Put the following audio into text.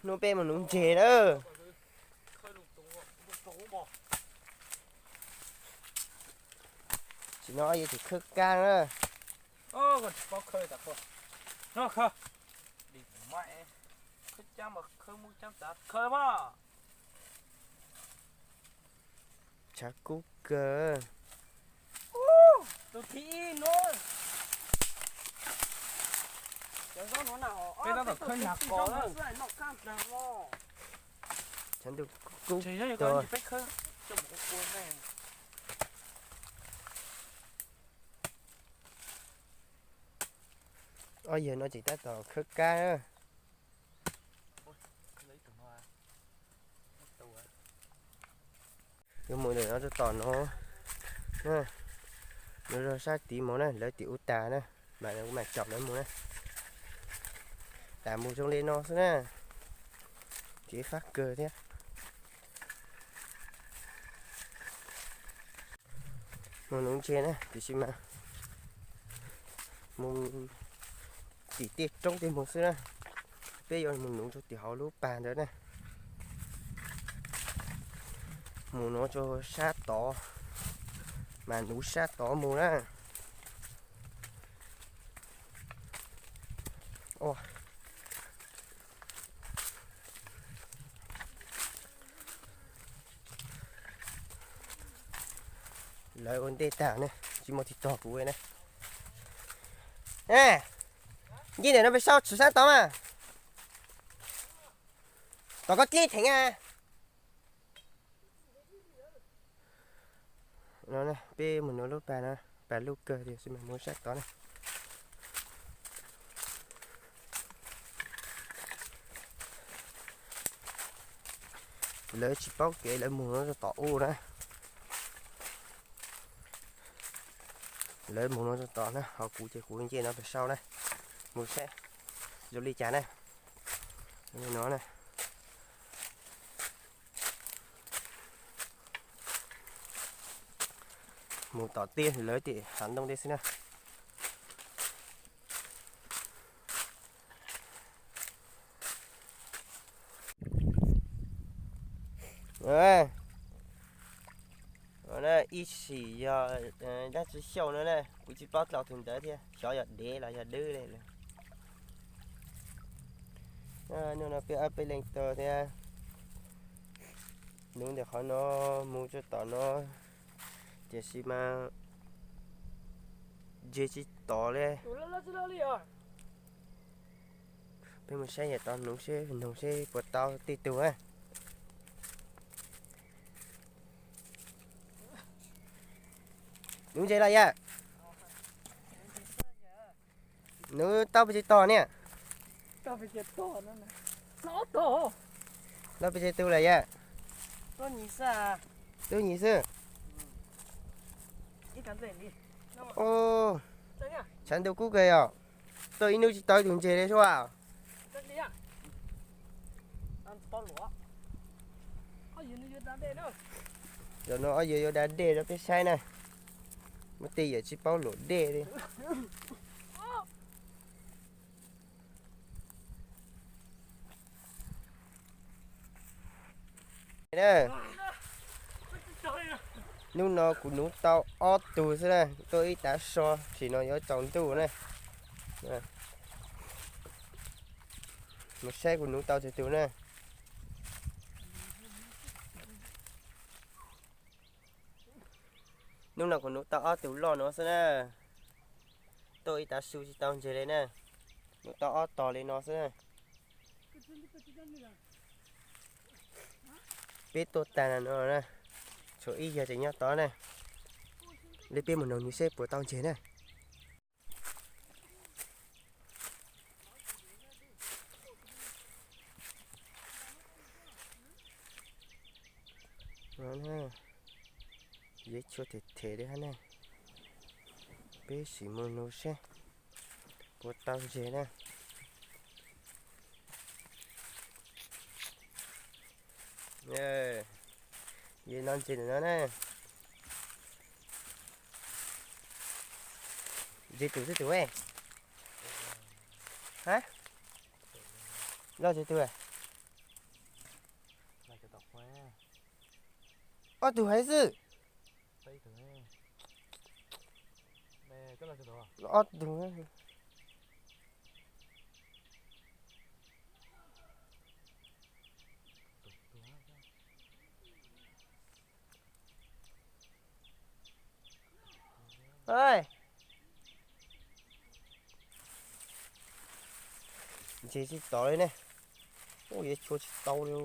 Hnub peb mus nuv ntses na. Tsis no yog tsis khawb kab na. Tshav kub kawg. Tshav ntuj kub tag. Ob yawg no tseem tab tom khawb kab na. Yuav mus ntawm no rau tom no, yuav zog sab tid mus na, lawv tim ub tas na, mas kuv mam tsom lawv mus na. Tas mus zoo li no xwb na, tsis fab kawg thiab. Mus nuv ntses na, tiam sis mas mus tim tej roob tej mus xwb na. Peb yuav mus nuv rau tim hauv lub pas ntawd na. Mus nuv rau sab tod, mas nuv sab tod mus na. Lawv ua ntej tag ne, tsis muaj tig tog kuv na. Nce ntawm no pes saub tshwm sab tod mas, tom koj tib theem a. No peb mus nuv lub pas no, pas luj kawg tiam sis mas mus sab tod na. Lawv tsis paub kev lawv mus no rau tom ub na. Lawv mus no rau tom na, ho kuv ces kuv nce no pes saub na, mus saib zoo li cas na. No na. Mus tom tej lawv tim hav ntoo tej xwb na. Ib sim yog dab tsi xyaum no na, kuv tsis paub tau tus ntawd thiab, xyov yog dev los yog dwb li lawm. Hnub no peb ob peb leeg tau thiab, nuv ntawm qhov no mus rau tom no, tiam sis mas ntses tsis tom li. Peb mus saib yam tod nuv seb, noog seb puas tau tej tug na. Nuv ntses los yam? Nuv tau pes tsawg tog niam? Tau pes tsawg tug lawm yam? Tub nyis xwb. Tshav ntuj kub kawg yom. Tuaj ib hnub tsis tau ib tug ntses li sua. Zaum no ob yawg yuav da dej rau peb saib na. Muaj tej yawm tsis paub luam dej li. Hnub no kuv nuv tau ob tug xwb na, tuaj ib tav so, sim no yuav tsaus ntuj na. Mus saib kuv nuv tau tsawg tug na. Hnub no kuv nuv tau ob tug loj no xwb na. Tuaj ib tav su tsis tau ntses li na. Nuv tau ob tog li no xwb na. Peb tuaj tag no na, tshuav ib yawg tseem nyob tod na. Li peb mus noog nws seb puas tau ntses na. Yev tshuaj them them li hab na. Peb sim mus nug seb puas tau ntses na. Yev no ntses no na. Ntses tus twg tus? Ha? Loj ntses tus? Ob tug heev xwb. Ob tug. Ntses tsis tau li ne. Ua yuav chua tsis tau li.